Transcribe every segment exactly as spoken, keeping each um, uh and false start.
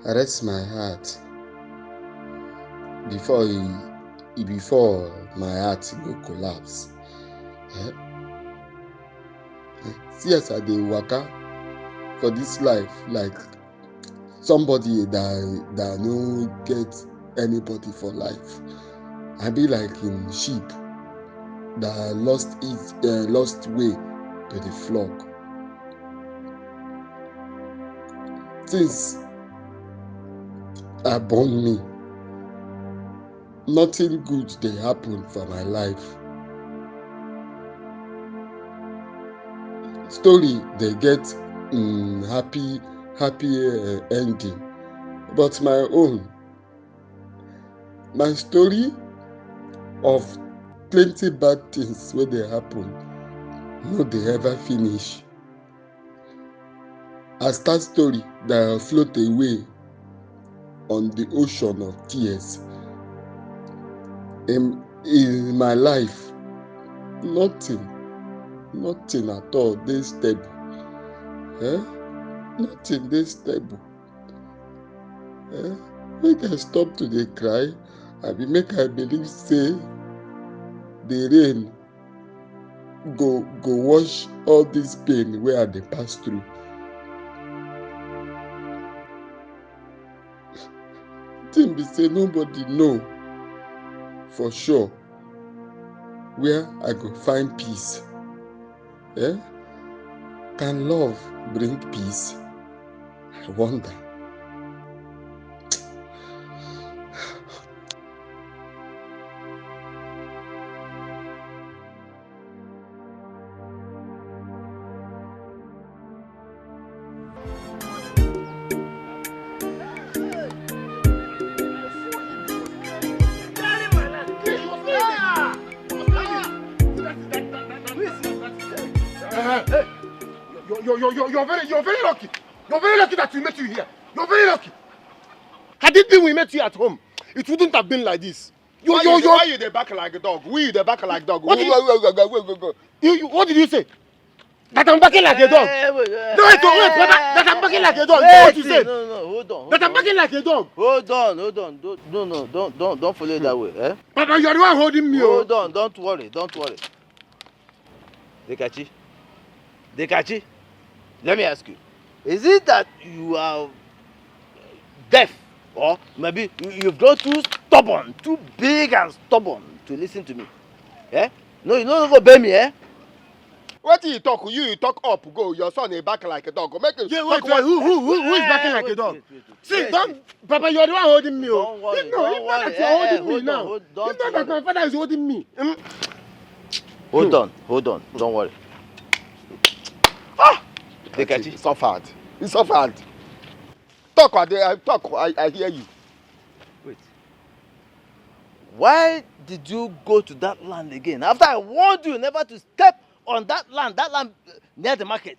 Arrest my heart before e e before my heart go collapse. Eh? See as I dey waka for this life like somebody that that no get anybody for life. I be like im sheep that lost it uh, lost way to the flock. Since I born me, nothing good dey happen for my life. Story dey get um, happy happy uh, ending, but my own, my story of plenty bad things wey dey happen no dey ever finish. I start story that I float away on the ocean of tears. In, in my life, nothing, nothing at all dey stable. Eh? Nothing dey stable. Eh? Make I stop to dey cry, abi make I believe say the rain go go wash all this pain wey I dey pass through. Thing be say nobody know for sure where I go find peace. Eh? Can love bring peace? I wonder. Hey, you're, you're, you're, you're very, you're very lucky. You're very lucky that we met you here. You're very lucky. Had it been we met you at home, it wouldn't have been like this. You, why you, you, dey- you, why you dey back like a dog? We dey back like dog. What did you- Go, go, go, go, go, go. You, you, what did you say? That I'm backing like a dog. Eh, wait, eh, No, wait, wait, eh, wait, that I'm backing like a dog. Wait, what you say? No, no, hold on. That I'm backing like a dog. Hold on, hold on. Don't, no, no, don't, don't, don't follow that way. Eh? Papa, you are the one holding me. Oh. Hold on, don't worry, don't worry. Dekachi, Dekachi, let me ask you, is it that you are deaf, or maybe you- you've grown too stubborn, too big and stubborn to listen to me? Eh? No, you no go obey me, eh? Wetin you talk? You you talk up, go. Your son dey back like a dog. Go make him Yeah, talk wait, wait, what- who, who, who, who is backing like a dog? Wait, wait, wait. See, Yes, don't, Papa, you're the one holding me. Oh. Don't worry, If not, don't if not worry. that you're Eh, eh, holding me hold on, now, hold- don't if not that worry. my father is holding me. Hmm? Hold on, hold on, don't worry. Ah! Dekachi. He suffered. He suffered. Talk, I, dey- I talk, I, I hear you. Wait. Why did you go to that land again? After I warned you never to step on that land, that land uh, near the market.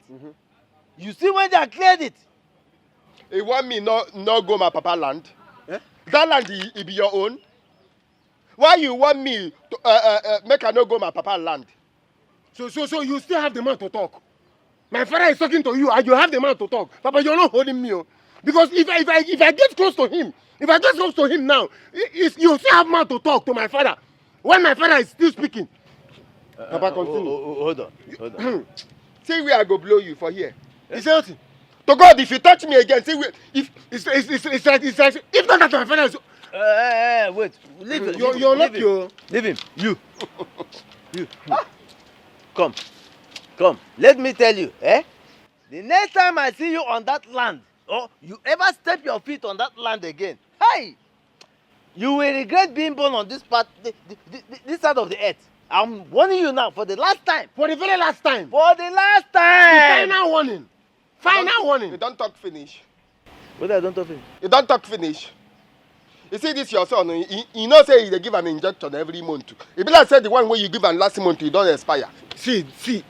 You see when they cleared it? He want me no no go my papa land. Eh? That land he, he be your own. Why you want me to uh, uh, uh, make I no go my papa land? So, so, so you still have the man to talk. My father is talking to you, and you have the man to talk. Papa, you're not holding me, oh. Because if I, if I, if I get close to him, if I get close to him now, he, he, you still have man to talk to my father. When my father is still speaking. Papa, continue. Oh, oh, oh, hold on, hold on. See where I go blow you for here. He said, "What?" To God, if you touch me again, see where, if it's, it's, it's, it's like, it's like, if not that my father is Eh, eh, eh, wait. Leave it. You're, leave you're it, not leave it. Your Leave him. You. You. Ah. Come. Come. Let me tell you, eh? The next time I see you on that land, or you ever step your feet on that land again, hey! You will regret being born on this part, the, the, the, the- this side of the earth. I'm warning you now for the last time. For the very last time. For the last The time. Final warning. Final warning. You don't talk finish. What I don't talk finish. You don't talk finish. You see this your son, he, he, he know say he dey give am injection every month. E be like say the one wey you give am last month, e don expire. See, see,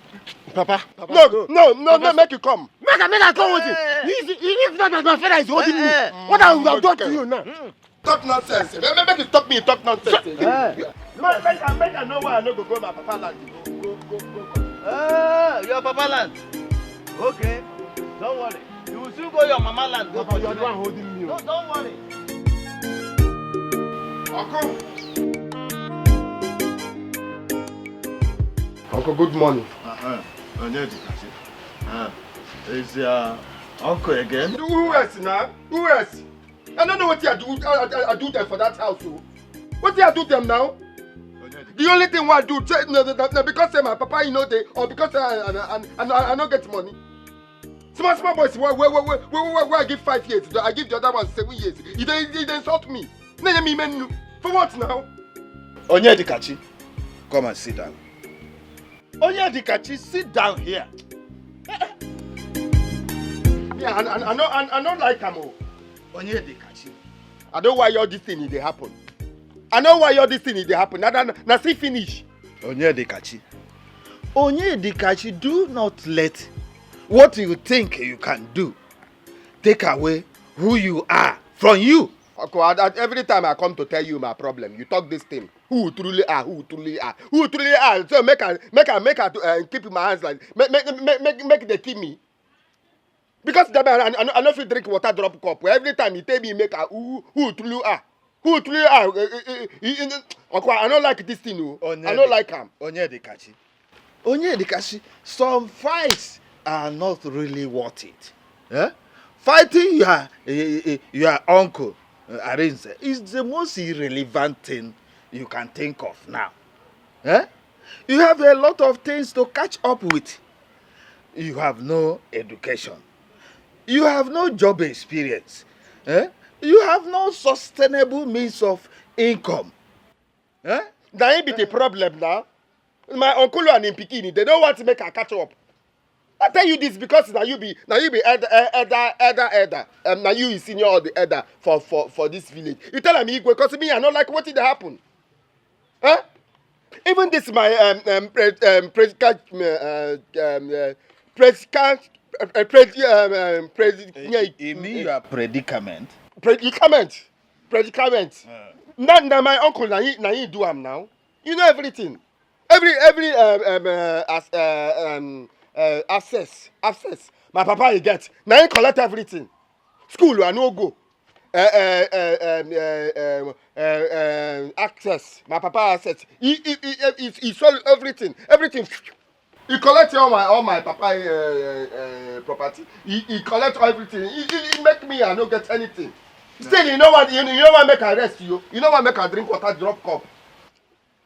Papa. Papa, No, no, no, no, make you come. Make I, make I come with you. Eh. If, if not that my father is holding me, Eh, eh. What I would have done to you now? Talk nonsense. Make, make you stop me, talk nonsense. Eh. Make, make, I- make I know why I no go go my papa land. Go, go, go, go. Ah, your papa land. Okay, don't worry. You will soon go your mama land, go Papa, you are the one holding me. No, don't worry. Uncle. Uncle, good morning. Uh-huh. Onyedikachi. Uh, is your uncle again? Who else now? Who else? I don't know what I do. I, I, I do them for that house. Oh. What I do them now? The only thing I do, say, no, no, no, because say my papa, you know, they, or because I, I, I, I, I, I don't get money. Small, small boys, where, where, where, where, where, where I give five years, I give the other one seven years. He they, he they insult me. No, no, me, man, for what now? Onyedikachi, come and sit down. Onyedikachi, sit down here. Yeah, I, I, I, know, I, I don't like him. Oh. Onyedikachi. I don't why all this thing dey happen. I know why all this thing dey happen. Na na na see finish. Onyedikachi. Onyedikachi, do not let what you think you can do take away who you are from you. Okay, I, I, every time I come to tell you my problem, you talk this thing. Who truly are? Who truly are? Who truly are? So make I make I make I uh, keep my hands like make make make make, make they kill me. Because that man, I, I, I no fit drink water drop cup. Every time he tell me make a who who true ah who true ah. Eh, eh, eh, eh, eh, eh, Okwa, I no like this thing o. I no like am. Onyedikachi. Onyedikachi, some fights are not really worth it. Eh? Fighting your, eh, eh, eh, your uncle uh, Arinze is the most irrelevant thing you can think of now. Eh? You have a lot of things to catch up with. You have no education. You have no job experience. Eh? You have no sustainable means of income. Eh? Na him be the problem now. My uncle and him pikin, they don't want to make a catch up. I tell you this because now you be now you be elder eh, elder elder elder. Um, now you is senior or the elder for for for this village. You tell me because me I don't like what did happen. Huh? Even this my um um pre, um predicament uh, um uh, predicament uh, uh, predi, um, um, predi, yeah, you mean your predicament? Predicament, predicament. Uh. Now, now my uncle now he now he do am now. You know everything. Every every um, um, uh, as, uh, um, uh, access access my papa he get now he collect everything. School I no go. Uh, uh, uh, um, uh, um, uh, uh, access my papa access he he he he, he, he sold everything everything. He collect all my all my papa uh, uh, uh, property. He, he collect everything. He, he, he make me I no get anything. Still, you know what? You, you know what? Make I rest you. You know what? Make I drink water, drop cup.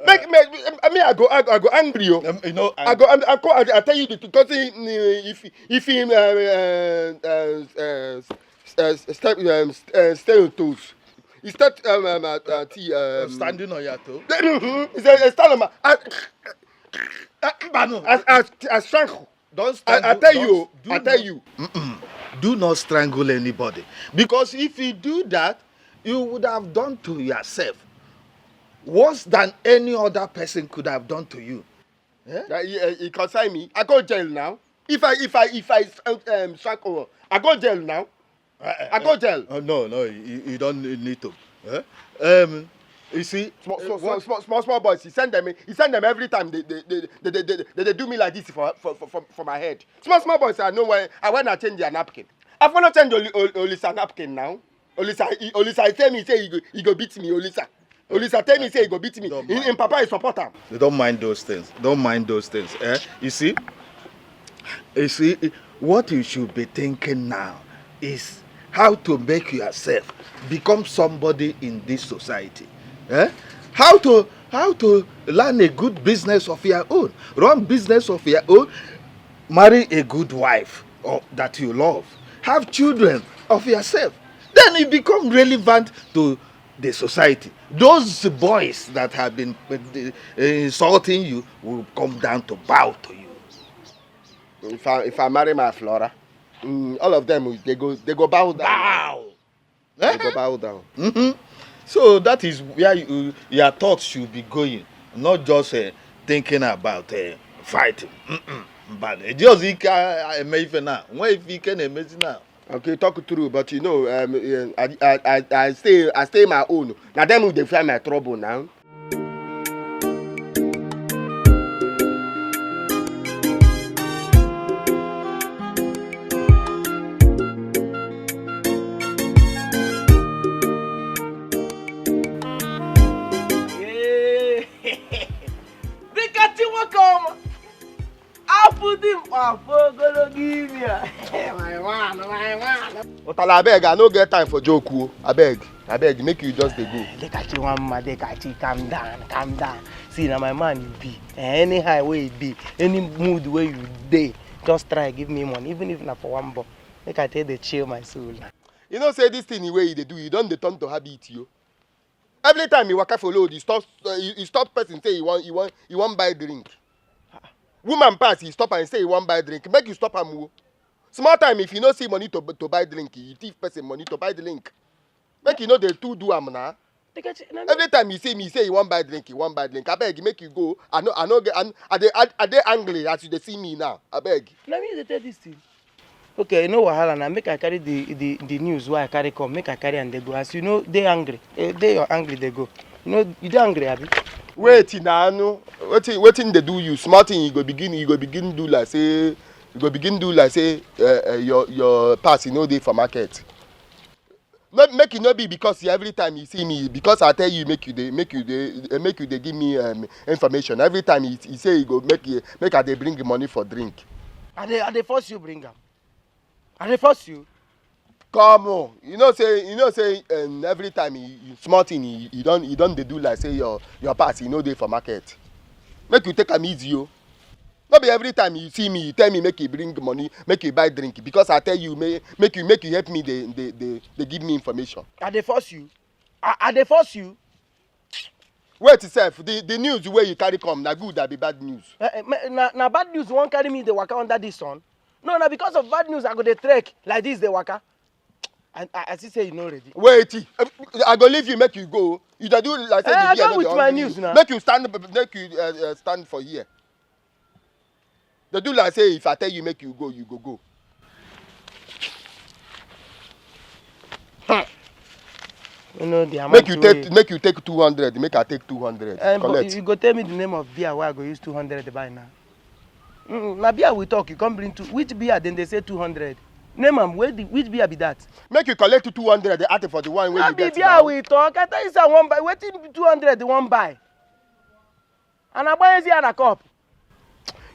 Make me, I mean, I go, I, I go angry, yo. Um, you know, I go, I, I, go, I, I tell you the truth. Because he, he- if, if he, uh, uh, uh, uh, uh, step, um, uh, stay on toes. He start, um, um, uh, uh, t- um, standing on your toe. He said, "Stand on my." I, I, I, I, I strangle. Don't strangle. I, I tell don't, you, do I tell not, you. Mm-mm. Do not strangle anybody. Because if you do that, you would have done to yourself worse than any other person could have done to you. Eh? That, he, uh, he concern me. I go jail now. If I if I if I um, um, strangle, I go jail now. Uh, uh, I go jail. Uh, no, no, you, you don't need to. Eh? Um, you see, small, small, what, small, small, small, small boys. He send them. He send them every time. They they they they, they, they, they, they do me like this for for, for, for, for my head. Small small boys. I know when I when I change their napkin. I wanna change Oli, Oli, Olisa napkin now. Olisa, he, Olisa, he tell me say he go, he go beat me. Olisa, Olisa tell me say he go beat me. He, him papa is support am. They don't mind those things. Don't mind those things. Eh? You see, you see, what you should be thinking now is how to make yourself become somebody in this society. Eh? How to how to learn a good business of your own, run business of your own, marry a good wife or that you love, have children of yourself. Then you become relevant to the society. Those boys that have been uh, insulting you will come down to bow to you. If I if I marry my Flora, mm, all of them they go they go bow down. Bow. They go bow down. Mm-hmm. So that is where you, your thoughts should be going, not just uh, thinking about uh, fighting. Mm-mm. But just ike eme ife na nwa ife ike na-emezi na. Okay, talk true, but you know, um, uh, I, I, I, I stay, I stay my own. Now them will define my trouble now. But I abeg, I no get time for joke o. Abeg, abeg, make you just dey go. Dekachi, one man, Dekachi, calm down, calm down. See, na my man you be. Eh, anyhow wey e be, any mood wey you dey, just try give me money, even if na for one bob. Make I take dey chill my soul. You know say this thing wey you dey do, you don dey turn to habit o. Every time you waka for road, you stop, uh, you, you stop person say you wan, you wan, you wan buy drink. Woman pass, you stop am say you wan buy drink. Make you stop am o. Small time, if you no see money to, to buy drink, you thief person money to buy drink. Make you no dey too do am na. Every time you see me, say you wan buy drink, you wan buy drink. Abeg, make you go. I no, I no get, I, I dey, I, I dey angry as you dey see me now. Abeg. Na me dey tell this thing. Okay, you know wahala na. Make I carry the, the, the news wey I carry come. Make I carry am dey go. As you know, dey angry. Eh, dey your angry dey go. You know, you dey angry, abi? Wait na, no. Wetin, wetin dey do you? Small thing you go begin, you go begin do like say, you go begin do like say, uh, uh, your, your pass, you no dey for market. No, make e no be because you, every time you see me, because I tell you make you dey, make you dey, eh, make you dey give me, um, information. Every time you, you say you go make you, make I dey bring money for drink. I dey, I dey force you bring am. I dey force you. Come on, you know say, you know say, um, every time you, you small thing, you, you don, you don dey do like say your, your pass, you no dey for market. Make you take am easy o. No be every time you see me, you tell me make you bring money, make you buy drink, because I tell you make, make you, make you help me dey, dey, dey, dey give me information. I dey force you. I, I dey force you. Wait sef, the, the news wey you carry come, na good abi bad news? Eh, eh, me- na na bad news you wan carry me dey waka under this sun? No, na because of bad news I go dey trek like this dey waka. And I, I see say you no ready. Wait, eh, I go leave you make you go. You dey do like say Eh, I the beer come no dey with my hungry news you. Now. Make you stand, make you, uh, uh, stand for here. Dey do like say if I tell you make you go, you go go. Hmm. You know the amount Make you wey take, make you take two hundred, make I take two hundred. Eh, but Collect. You go tell me the name of beer wey I go use two hundred buy now. Mm, na beer we talk, you come bring two. Which beer dem dey say two hundred? Name am, where the, which beer be that? Make you collect two hundred, the add for the one wey you get now. No be beer we talk. I tell you say I wan buy. Wetin two hundred wan buy? And I buy easy and a cup.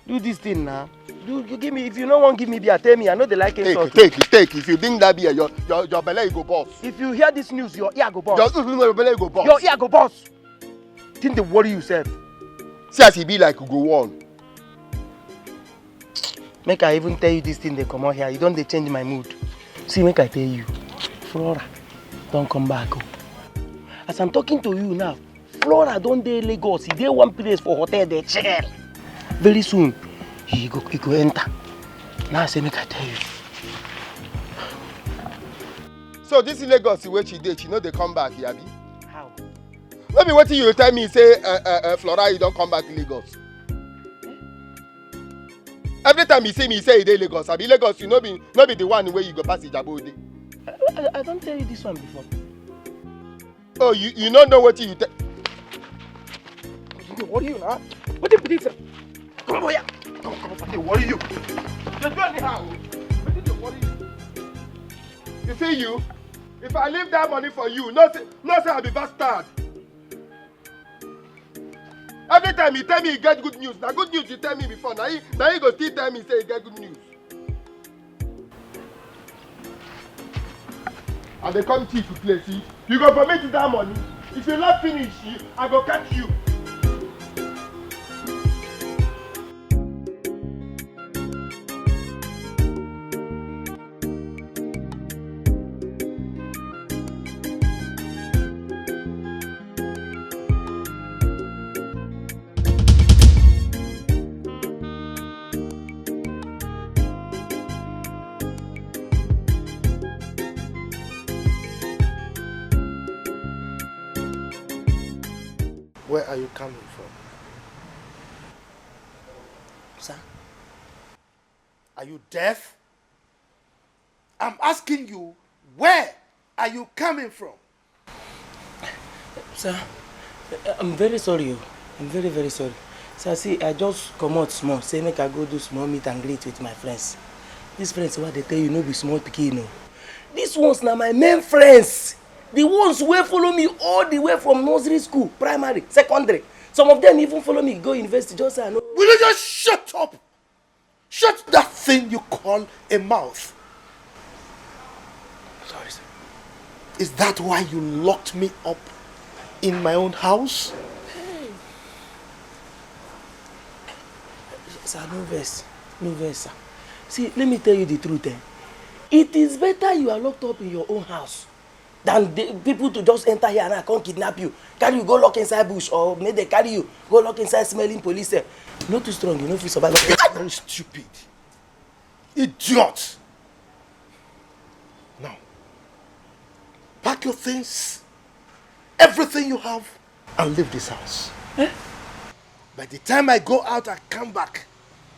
Do this thing now. Do you give me, if you no wan give me beer, tell me. I no dey like insult. Take, take, take. If you drink that beer, your, your, your belly go burst. If you hear this news, your ear go burst. Your, your belly go burst. Your ear go burst. Think dey worry yourself. See as e be like you go on. Make I even tell you this thing dey comot here. You don dey change my mood. See, make I tell you, Flora don come back o. As I'm talking to you now, Flora don dey Lagos. He dey one place for hotel dey chill. Very soon, he go, he go enter. Now I say make I tell you. So this Lagos wey she dey, she no dey come back, abi? How? No be wetin you tell me say, uh, uh, uh, Flora, you don come back Lagos. Every time you see me, you say you dey Lagos. Abi Lagos, you no be, no be the one wey you go pass Ijabo dey. I, I, I don tell you this one before. Oh, you, you no know wetin you tell. Wetin dey worry you na? Wetin be this? Come over here. Come, come, wetin dey worry you? You dey do anyhow. Wetin dey worry you? You see you? If I leave that money for you, no say, no say I be bastard. Every time you tell me you get good news, na good news you tell me before. Na you, na you go still tell me say you get good news. I dey come thief play, see. You go vomit that money. If you not finish, you, I go catch you. Where are you coming from? Sir? Are you deaf? I'm asking you, where are you coming from? Sir, I'm very sorry o. I'm very, very sorry. Sir, see, I just comot small, say make I go do small meet and greet with my friends. These friends wey I dey tell you no be small pikin o. These ones na my main friends. The ones wey follow me all the way from nursery school, primary, secondary. Some of them even follow me go university, just say I no. Will you just shut up? Shut that thing you call a mouth. Is that why you locked me up in my own house? Sir, no vex. No vex, sir. See, let me tell you the truth, eh? It is better you are locked up in your own house than the people to just enter here and I come kidnap you. Carry you go lock inside bush or make they carry you go lock inside smelling police cell. No too strong, you no fit survive. Very stupid. Idiot! Now, pack your things, everything you have, and leave this house. Eh? By the time I go out and come back,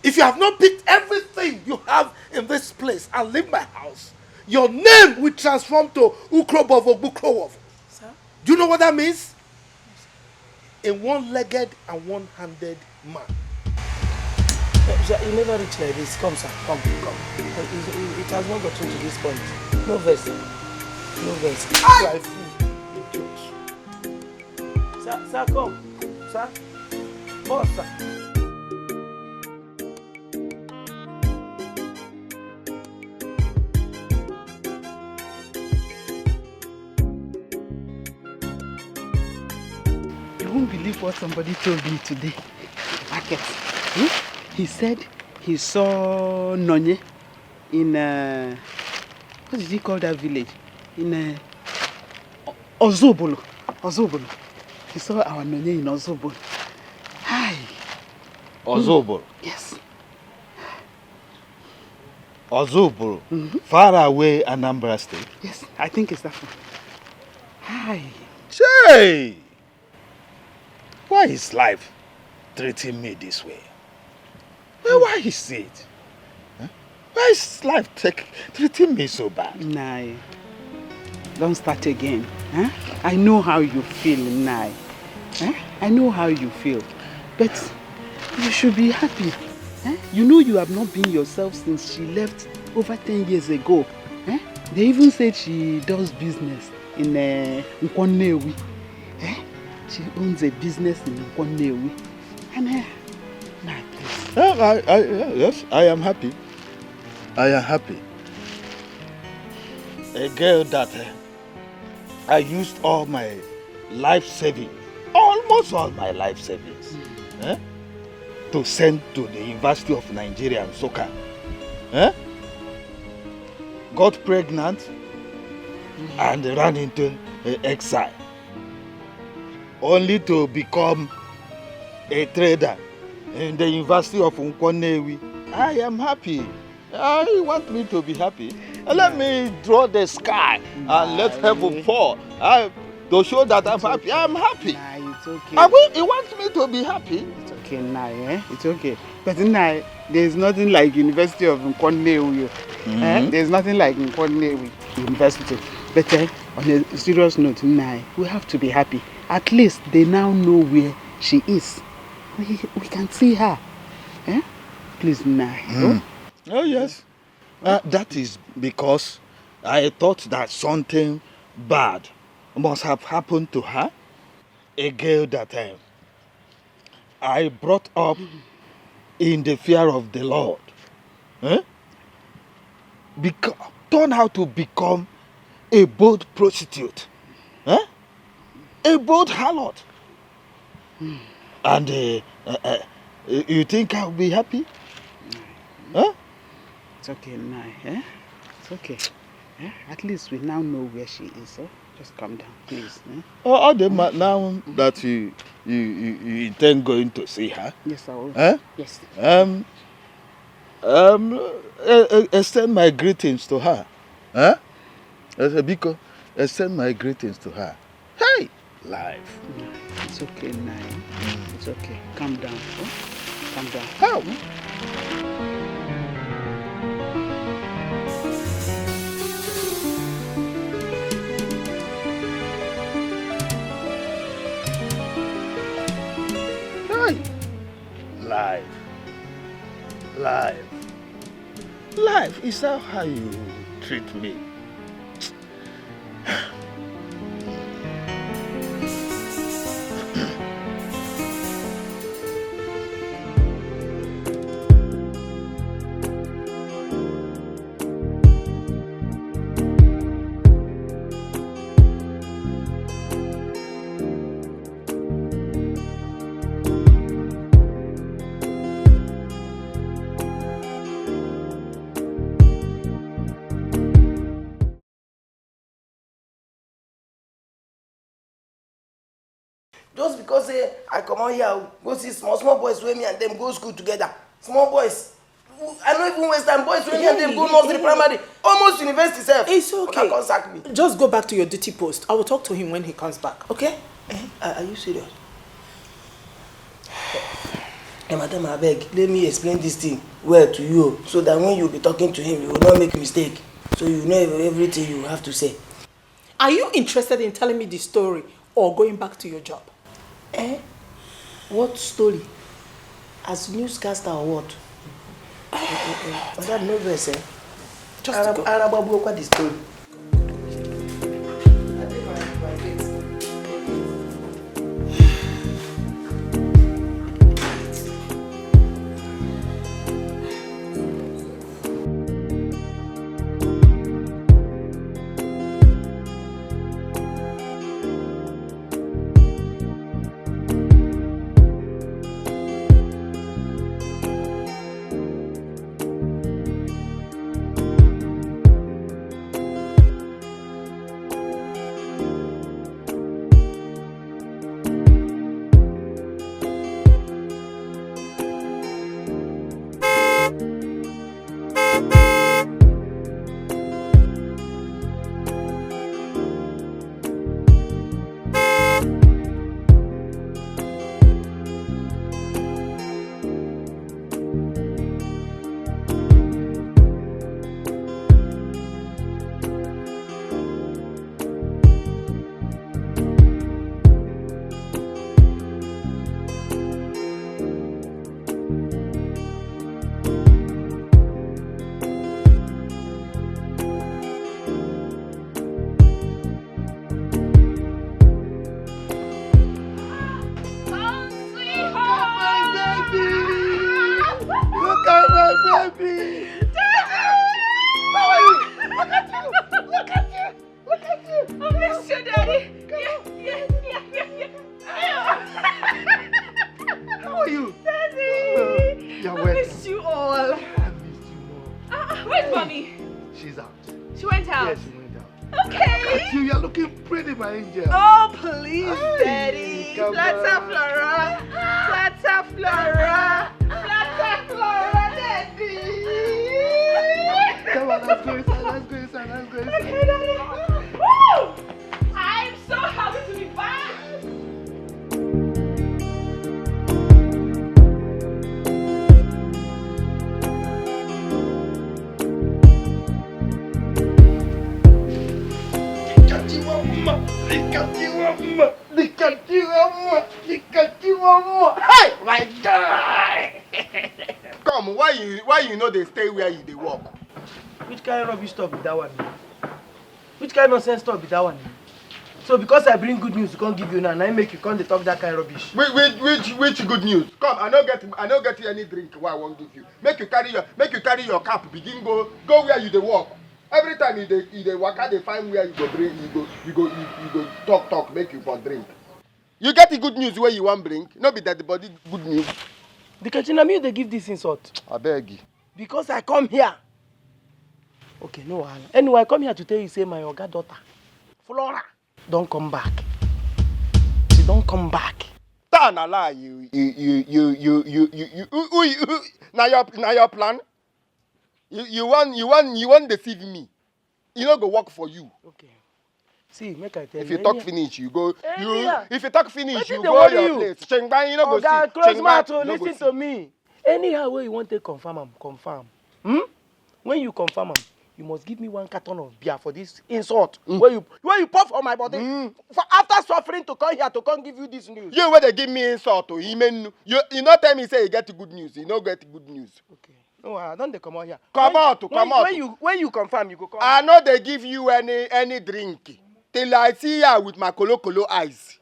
if you have not picked everything you have in this place and leave my house, your name will transform to Ukrobovo Bukrowovo. Sir? Do you know what that means? A one-legged and one-handed man. Eh, sir, you never reach like this. Come, sir. Come, come. It, it, it has not gotten to this point. No verse. No verse. Like fool, idiot. Sir, sir, come. Sir. Boss, sir. You won't believe what somebody told me today at the market. Hmm? He said he saw Nonye in, uh, what did he call that village? In, uh, O- Ozobolo. Ozobolo. He saw our Nonye in Ozobolo. Hi. Ozobolo. Yes. Ozobolo. Far away Anambra State. Yes, I think it's that one. Hi. Say, why is life treating me this way? Why, why is it? Huh? Why is life take, treating me so bad? Nai, don't start again. Huh? I know how you feel, Nai. Huh? I know how you feel. But you should be happy. Huh? You know you have not been yourself since she left over ten years ago. Huh? They even said she does business in uh, Nkwannewi. Eh? She owns a business in Nkwannewi. And uh, Nai, please. Uh, I, I, yes, I am happy. I am happy. A girl that uh, I used all my life saving, almost all my life savings, eh, to send to the University of Nigeria Nsukka. Eh? Got pregnant and ran into uh, exile, only to become a trader in the University of Nkwannewi. I am happy. Uh, you want me to be happy? Uh, Let me draw the sky and let heaven fall. Uh, to show that I'm happy. I'm happy. Nai, it's okay. Are we, you want me to be happy? It's okay, Nai, eh? It's okay. But Nai, there's nothing like University of Nkwannewi. Eh? There's nothing like Nkwannewi University. But eh, on a serious note, Nai, we have to be happy. At least they now know where she is. We, we can see her. Eh? Please, Nai. Oh? Oh, yes. Uh, that is because I thought that something bad must have happened to her. A girl that uh, I brought up in the fear of the Lord, eh? Beco- turn out to become a bold prostitute, eh? A bold harlot. And uh, uh, uh, you think I'll be happy? Huh? It's okay, Nai. Eh? It's okay. Eh? At least we now know where she is. Eh? Just calm down, please. Eh? Oh, all the ma- now that you, you, you, you intend going to see her, Yes, I will. Eh? Yes. Um, um, uh, uh, extend my greetings to her. Huh? I said, Biko, extend my greetings to her. Hey, life. It's okay, Nai. It's okay. Calm down. Oh? Calm down. How? Hey, life. Life. Life, is that how you treat me? Just because say I comot here, go see small small boys wey me and them go school together. Small boys. I no even waste time. Boys wey me and them go nursery, primary, almost university sef. It's okay. Una come sack me. Just go back to your duty post. I will talk to him when he comes back, okay? Eh, are are you serious? Eh, madam, abeg, let me explain this thing well to you, so that when you be talking to him, you will not make mistake. So you know ev- everything you have to say. Are you interested in telling me the story or going back to your job? Eh? What story? As newscaster or what? Eh, eh, eh, madam, no vex, eh? Just Arab- go. Arab Abu Okwa the story. Look at my baby. Look at my baby. Daddy! How are you? Look at you. Look at you. Look at you. I miss you, Daddy. Yeah, yeah, yeah, yeah, yeah. How are you? Daddy! You're I welcome. Miss you all. I missed you more. Ah, ah, where's Mommy? She's out. She went out. Yes, she went out. Okay. Look at you, you're looking pretty, my angel. Oh, please, Daddy. Come Flatter on. Flora. Flatter Flora. Flatter Flora, Daddy. Come on, let's go inside, let's go inside, let's go inside. Okay, Daddy. Woo! I'm so happy to be back. Look at you, mama. Look at you, mama. Look at you, mama. Look at you, mama. Hey, my God. Come, why you why you no dey stay where you dey work? Which kind of rubbish talk be that one? Which kind of nonsense talk be that one? So because I bring good news to come give you now, na im make you come dey talk that kind of rubbish. Which which which which good news? Come, I no get I no get any drink wey I wan give you. Make you carry your make you carry your cap begin go go where you dey work. Every time you dey you dey waka dey find where you go drink you go you go you, you go talk talk make you for drink. You get the good news wey you wan bring? No be that the body good news. Dikechi, na me you dey give this insult. Abeg. Because I come here. Okay, no wahala. Anyway, I come here to tell you say my oga daughter, Flora, don come back. She don come back. That na lie. You you you you you you you you who, who, who, na your na your plan. You you wan you wan you wan deceive me. E no go work for you. Okay. See, make I tell If you you. talk Any finish, you go. You Anyhow. If you talk finish, Wetin you dey go worry your you? place. Shengban, you no go Oga, see. close Shengban, mouth o, you no go listen see. to me. Anyhow wey you wan take confirm am, confirm. Hmm? When you confirm am, you must give me one carton of beer for this insult Mm. wey you wey you pour for my body. Mm. For after suffering to come here to come give you this news. You wey dey give me insult o, Imenu. You you no tell me say you get good news. You no get good news. Okay. No, I don dey comot here. Comot, When- when- comot. When you when you confirm, you go come. I no dey give you any any drink till I see you with my kolo kolo eyes.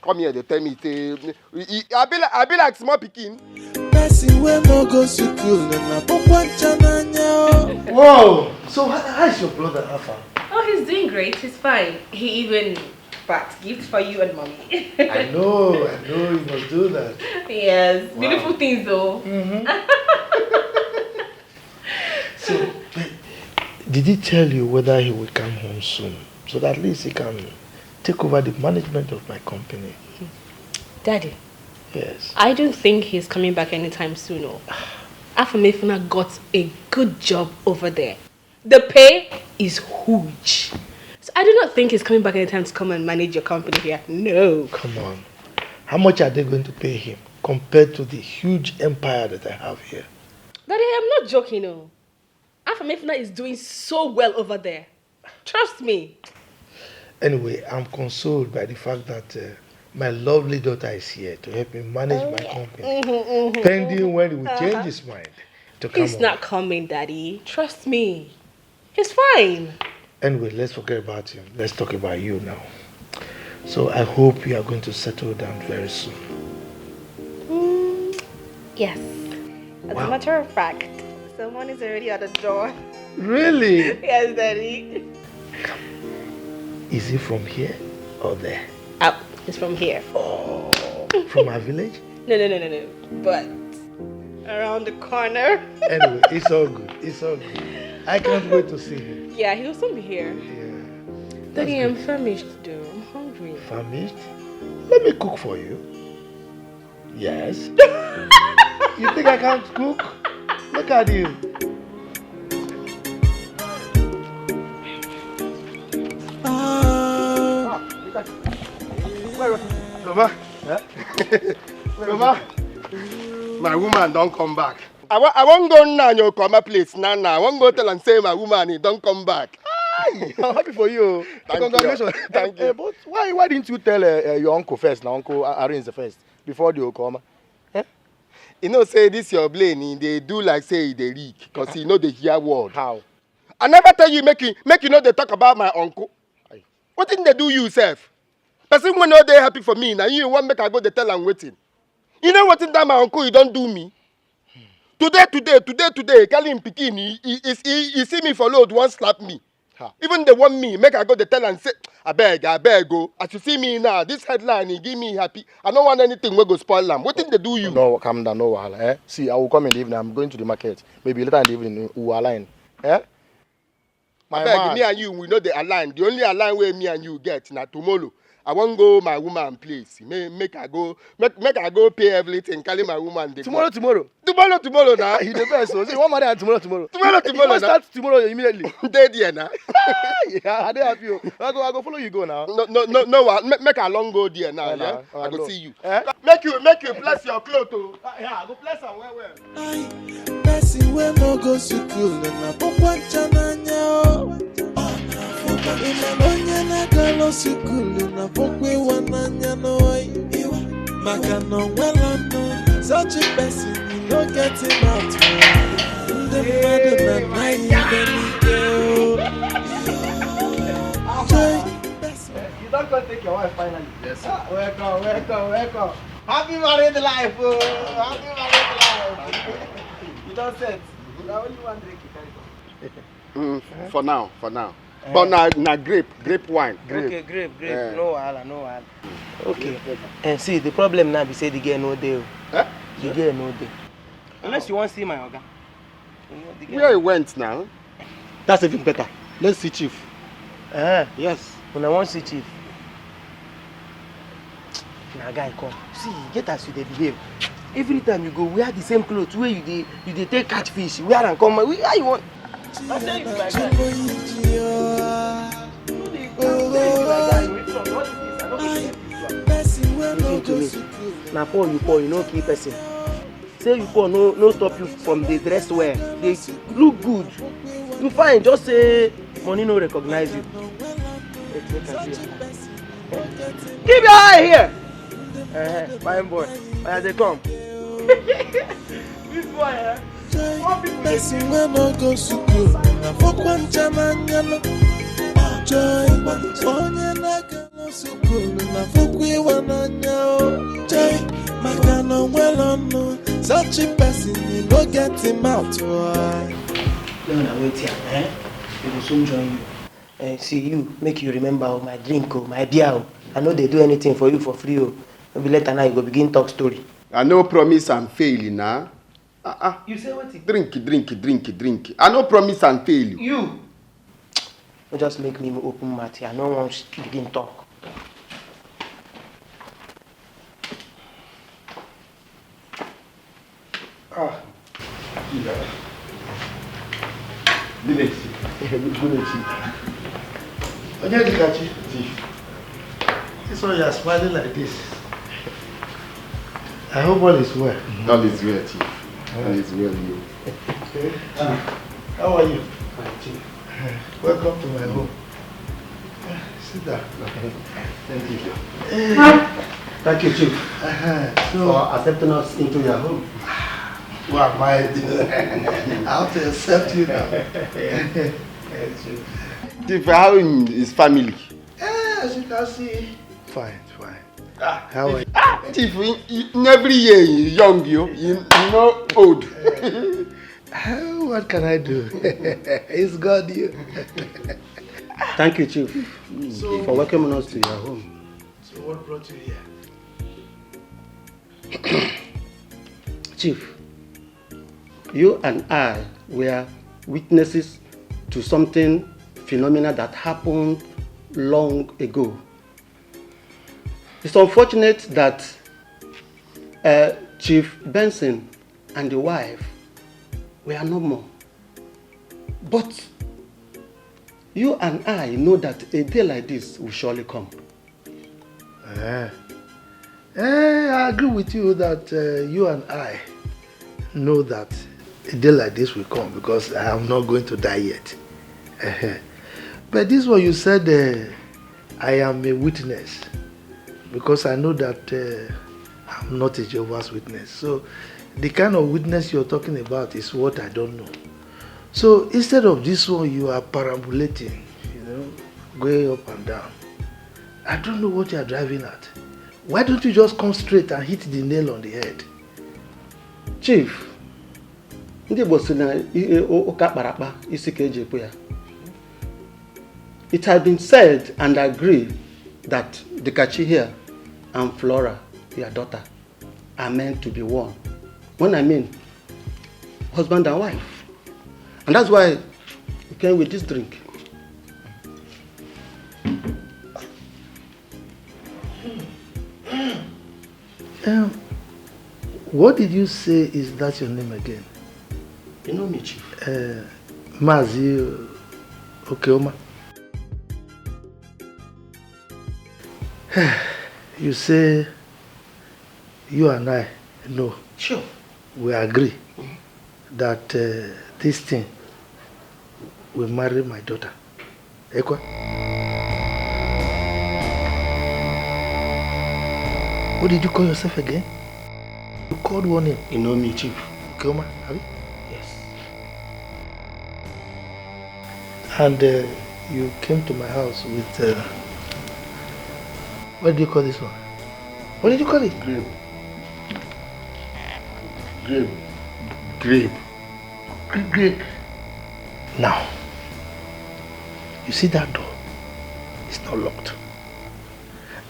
Come here, dey tell me say e- e- I be like I be like small pikin. Person wey no go school na pokwancha n'anya o. Wow! So how, how is your brother, Alpha? Oh, he's doing great. He's fine. He even packed gift for you and mommy. I know, I know you must do that. Yes, Wow. beautiful things though. Mm-hmm. So, but did he tell you whether he will come home soon? So that at least he can take over the management of my company. Daddy, Yes. I don't think he's coming back anytime soon. Oh. Afamefuna got a good job over there. The pay is huge. So I do not think he's coming back anytime to come and manage your company here. No. Come on. How much are they going to pay him compared to the huge empire that I have here? Daddy, I'm not joking. Oh. Afamefuna is doing so well over there. Trust me. Anyway, I'm consoled by the fact that uh, my lovely daughter is here to help me manage my company. Pending when he will change his mind to come He's over. Not coming, Daddy. Trust me. He's fine. Anyway, let's forget about him. Let's talk about you now. So I hope you are going to settle down very soon. Mm, yes. As Wow. a matter of fact, someone is already at the door. Really? Yes, Daddy. Is he from here or there? Oh, he's from here. Oh, from our village? No, no, no, no, no. But around the corner. Anyway, it's all good. It's all good. I can't wait to see him. Yeah, he'll soon be here. Yeah. Daddy, I'm famished though. I'm hungry. Famished? Let me cook for you. Yes. You think I can't cook? Look at you. Baba, Baba, my woman don come back. I wa I wan go Nna Nyokoma place now now. I wan go tell am say my woman he don come back. I'm happy for you. Thank you. Congratulations. Thank Eh, you. But why why didn't you tell uh, uh, your uncle first, now uncle A- Arinze first, before the Okoma? You know say this your brain he dey do like say e dey leak because he no dey hear word. How? I never tell you make you make you no dey talk about my uncle. Wetin dey do you sef? Person wey no dey happy for me na you wan make I go dey tell am wetin? You know wetin that my uncle he don do me? Today today today today carry him pikin he he he he see me for road wan slap me. Ha. Even dey warn me make I go dey tell am say abeg abeg o, as you see me now this headline e give me happy, I no want anything wey go spoil am. Wetin dey do you? No, calm down, no wahala. Eh? See, I will come in the evening. I'm going to the market. Maybe later in the evening we will align. Eh? My Abeg, man. Me and you we no dey align. The only align wey me and you get na tomorrow. I wan go my woman place. Make make I go make make I go pay everything. Carry my woman dey go. Tomorrow, tomorrow. Tomorrow tomorrow na. You the best. So, see, one marry tomorrow, tomorrow. Tomorrow, tomorrow You wan na. Start tomorrow immediately. Dey there na. Yeah, I dey happy. Oh. I go, I go follow you go now. No no no no wa make make I long go there now. Yeah, Yeah, na, I go no. See you. Eh? Make you make you bless your cloth o. Yeah, I go bless am well well. Person wey no go school na bụkwa ncha n'anya o. Ị ma na onye na-agala school na bụkwa ịwa n'anya n'oyi. Maka na o nwela nụ such a person you no get him out. Ndị mmadụ na anaghị ibe n'ike o. Joy. You don come take your wife finally. Yes, sir. Ah, welcome, welcome, welcome. Happy married life, oh. Happy married life. You don set. Na only one drink you carry come. Mm, for now, for now. But na na grape, grape wine. Okay, grape, grape. Eh. No wahala, no wahala. Okay. And see, the problem now be say the girl no dey. Oh. Eh? The girl no dey. Unless you wan see my oga. You know, the girl Where he went now? That's even better. Let's see chief. Eh, Yes. una wan see chief? Na guy come. See, get as you dey behave. Every time you go wear the same clothes wey you dey you dey take catch fish, wear am come. How you wan? I say you be my guy. You dey come say you be my guy. Which one? All these things, I no go accept this one. Person wey no Listen to me. Na poor you poor, you no kill person. Say you poor no no stop you from dey dress well, dey look good. You fine, just say money no recognize you. Wait, make I see. Keep your eye here. Uh, fine boy. Oya, dey come. This boy, eh? Poor people dey Person wey no go school na bụkwa ncha n'anya nụ. Joy, onye na-aga school na bụkwa ịwa n'anya o. Joy, maka na o nwela nụ such a person you no get him out. Oh. No, na wait here, eh? We go soon join you. Eh, see you, make you remember oh, my drink oh, my beer oh. I no dey do anything for you for free oh. No be later now you go begin talk story. I no promise and fail na. Ah ah. You say wetin? Drink, drink, drink, drink. I no promise and fail. You. No just make me open mouth here. I no wan sh- begin talk. Ah. Good day, Chief. Good day, Chief. Onye dịka chi? Chief. This one you are smiling like this. I hope all is well. All is well, Chief. All is well, you. Okay. Ah, how are you? Fine, Chief. Welcome to my home. Sit down. Thank you. Thank you, Chief, uh-huh, so for accepting us into your home. Who am I? I have to accept you now. Yes, Chief. Chief, how is family? Eh, as you can see, fine, fine. Ah, how are you? Ah, Chief, in, in every year you young, you, you, you know old. Eh, what can I do? It's God, you. Thank you, Chief, so, for welcoming us to your home. So what brought you here? Chief, you and I were witnesses to something phenomenal that happened long ago. It's unfortunate that uh, Chief Benson and the wife were no more. But you and I know that a day like this will surely come. Eh. Eh, I agree with you that uh, you and I know that a day like this will come because I am not going to die yet. Eh. But this one you said, uh, I am a witness because I know that uh, I'm not a Jehovah's Witness. So the kind of witness you're talking about is what I don't know. So instead of this one, you are perambulating, you know, going up and down. I don't know what you are driving at. Why don't you just come straight and hit the nail on the head? Chief, ndị Igbo sị na i- o- ụka kpara akpa, isi ka eji ekwu ya. It has been said and agreed that Dikachi here and Flora, your daughter, are meant to be one. When I mean husband and wife. And that's why we came with this drink. Um, what did you say is that your name again? You know me, Chief. Uh, Mazi Okeoma. You say you and I know. Sure. We agree that uh, this thing will marry my daughter. Ekwe? What did you call yourself again? You called one name. You know me, Chief. Okeoma, abi? Yes. And uh, you came to my house with uh, what do you call this one? What did you call it? Grape. Grape. Grape. Grape. Grape. Now, you see that door? It's not locked.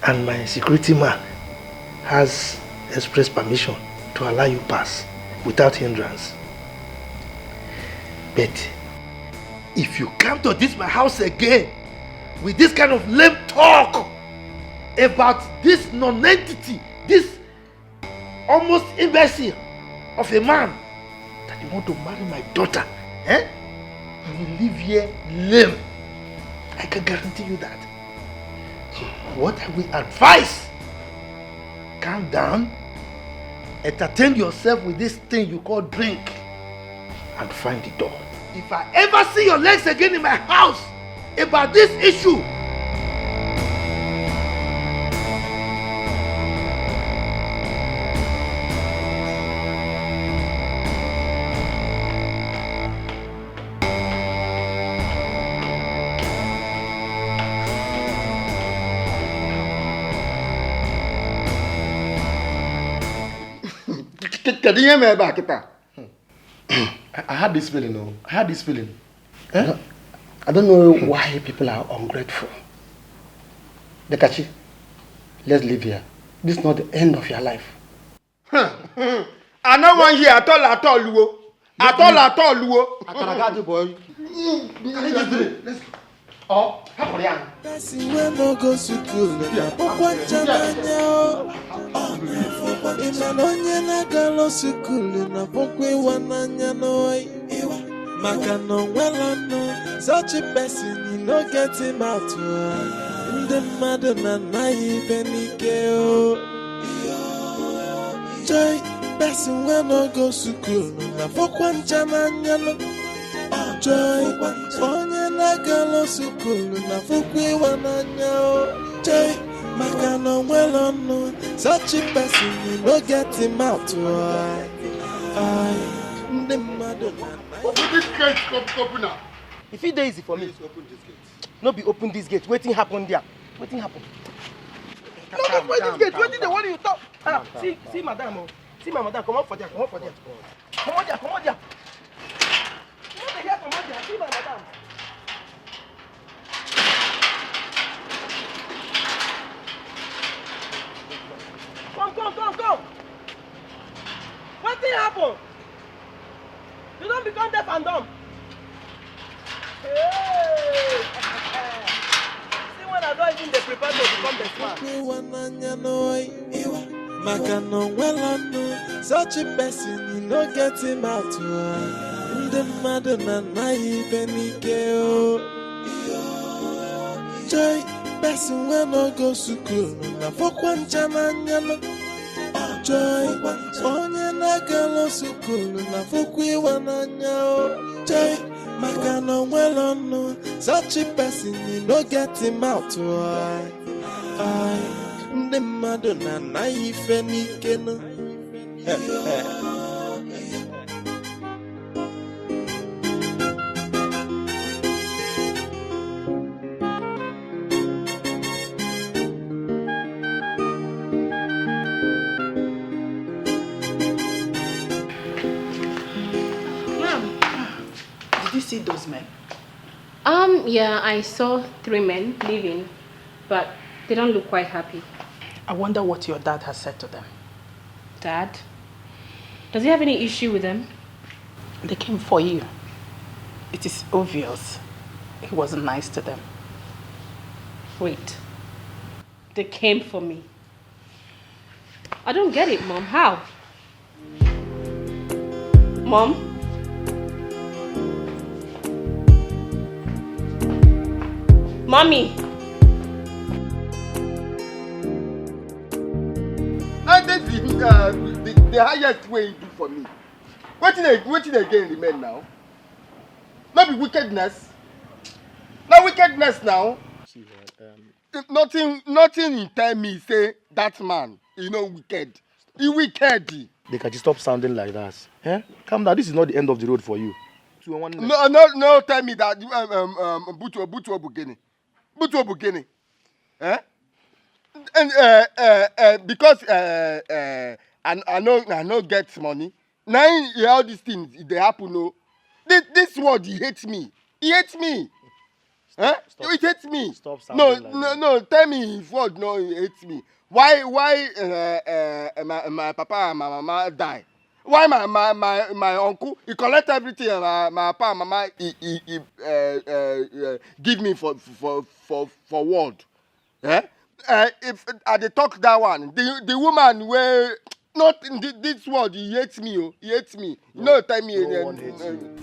And my security man has express permission to allow you pass without hindrance. But if you come to this my house again with this kind of lame talk about this non-entity, this almost imbecile of a man that you want to marry my daughter, eh? You will leave here lame. I can guarantee you that. So what I will advise, calm down, entertain yourself with this thing you call drink, and find the door. If I ever see your legs again in my house about this issue, kedu ihe mere ebe a kịta? I had this feeling, oh. I had this feeling. Eh? I don't know why people are ungrateful. Dikachi, let's leave here. This is not the end of your life. I no wan hear at all, at all, wo. At all, at all, wo. Akaraga the boy. Carry this drink. Let's go. Ọ hapụrụ ya. Person wey no go school na pokwa ncha n'anya o. Ị ma na onye na-agalụ school na pokwa ịwa n'anya n'oyi. Maka na o nwere ọnụ, such a person, you no get him out. Ndị mmadụ na-anaghị ibe n'ike o. Joy, person wey no go school na pokwa ncha n'anya no. Joy, onye na-agalụ school na pokwa ịwa n'anya o. Joy, maka na o nwere ọnụ, such a person, you no get him out. Ai, ai, ndị mmadụ na Open this gate, open, open now. If it dey easy for me, Please open this gate. No be open this gate. Wetin happen there? Wetin happen? No, no, open this gate. Wetin dey worry you talk? Ah, see, see, madam, oh. See my madam. Come out for there. Come out for there. Come out there. Come out there. You no dey hear? Come out there. See my madam. Come, come, come, come. Wetin happen? You don become deaf and dumb. Hey! See when I don even dey prepare to become best man. Ịwa n'anya n'oyi. Maka na o nwere ọnụ, such a person, you no get him out. Ndị mmadụ na-anaghị ibe n'ike o. Joy, person wey no go school na pokwa ncha n'anya no. Joy, onye na-agalụ school na pokwa ịwa n'anya o. Joy, maka na o nwere ọnụ, such a person, you no get him out. Ai, ai, ndị mmadụ na-anaghị ife n'ike no. Mom, did you see those men? Um, yeah, I saw three men leaving, but they don't look quite happy. I wonder what your dad has said to them. Dad? Does he have any issue with them? They came for you. It is obvious he wasn't nice to them. Wait. They came for me. I don't get it, Mom. How? Mom? Mommy? And that's the, uh, the, the highest way you do for me. Wetin dey, wetin dey again remain now? No be wickedness. Na wickedness now. See what, um, Nothing, nothing he tell me say that man, he no wicked. He wicked. They can just stop sounding like that. Eh? Calm down. This is not the end of the road for you. Two and one. No, no, no. Tell me that. Um, um, um, Butu, Butu Obugini. Butu Obugini. Eh? And uh, uh, uh, because uh, uh, I, I know, I no get money. Now all these things they happen. No, this, this world he hates me. He hates me. Huh? Stop. It hates me. Stop. No, sounding like no, that. No. Tell me if world no, it hates me. Why, why uh, uh, my, my papa and my mama die? Why my, my, my, my uncle, he collect everything, and my, my papa and mama, he, he, he uh, uh, uh, give me for, for, for, for world? Eh? Uh, if I dey talk that one, the, the woman wey, not in thi-, this world, he hates me, oh, he hates me. No, no, tell me. No one hates you.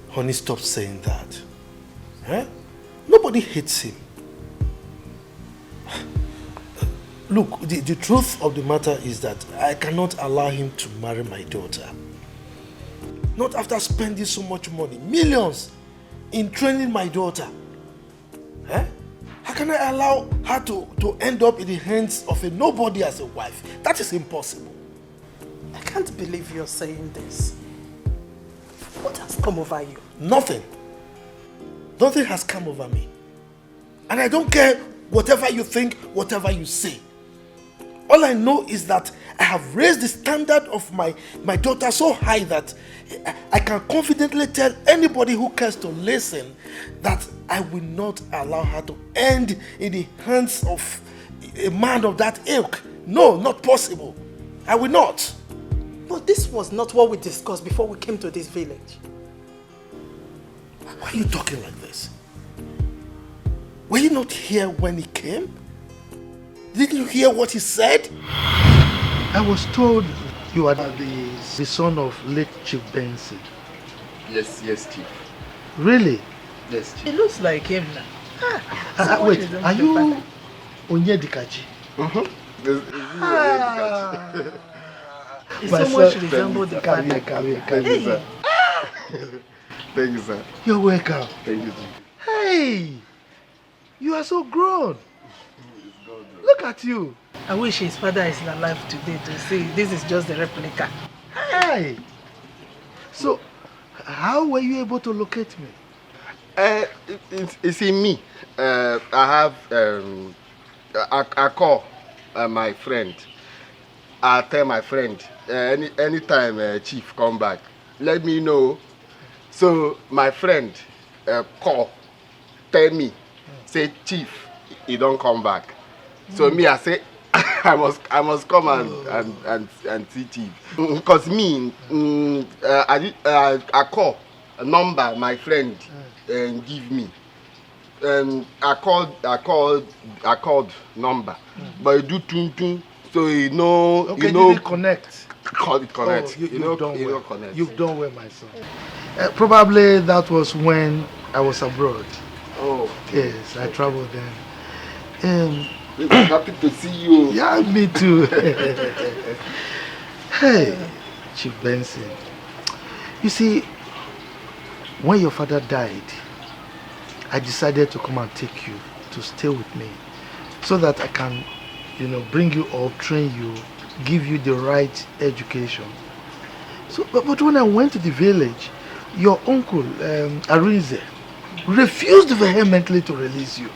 Honey, stop saying that. Eh? Nobody hates him. Look, the, the truth of the matter is that I cannot allow him to marry my daughter. Not after spending so much money, millions, in training my daughter. Eh? How can I allow her to, to end up in the hands of a nobody as a wife? That is impossible. I can't believe you're saying this. What has come over you? Nothing. Nothing has come over me. And I don't care whatever you think, whatever you say. All I know is that I have raised the standard of my, my daughter so high that I, I can confidently tell anybody who cares to listen that I will not allow her to end in the hands of a man of that ilk. No, not possible. I will not. But this was not what we discussed before we came to this village. Why are you talking like this? Were you not here when he came? Didn't you hear what he said? I was told you are the, the son of late Chief Benson. Yes, yes, Chief. Really? Yes, Chief. It looks like him now. Ah, uh, wait, are you Onyedikachi? Mm-hmm. It's, it's ah. He so much resemble the father. Thank you, sir. Thank you, sir. You're welcome. Thank you, Chief. Hey! You are so grown. Look at you. I wish his father is alive today to see. This is just the replica. Hey! So, how were you able to locate me? Uh, it, it's, it's in me. Uh, I have, um, I, I call uh, my friend. I tell my friend, uh, any anytime uh, chief come back, let me know. So my friend uh, call, tell me, say chief, he don't come back. So me, I say, I must, I must come and and and, and see chief. Because me, mm, uh, I, uh, I call a number my friend and give me. Um, I called, I called, I called number, but he do tun tun, so he no, okay, he no didn't connect. Call it connect. Oh, you, you, you know, don't you well. Know connect. You've done well, my son. Uh, probably that was when I was abroad. Oh. Yes, I traveled then. Um, I'm happy to see you. Yeah, me too. Hey, Chief Benson. You see, when your father died, I decided to come and take you to stay with me so that I can, you know, bring you up, train you, give you the right education. So, but, but when I went to the village, your uncle, um, Arinze, refused vehemently to release you.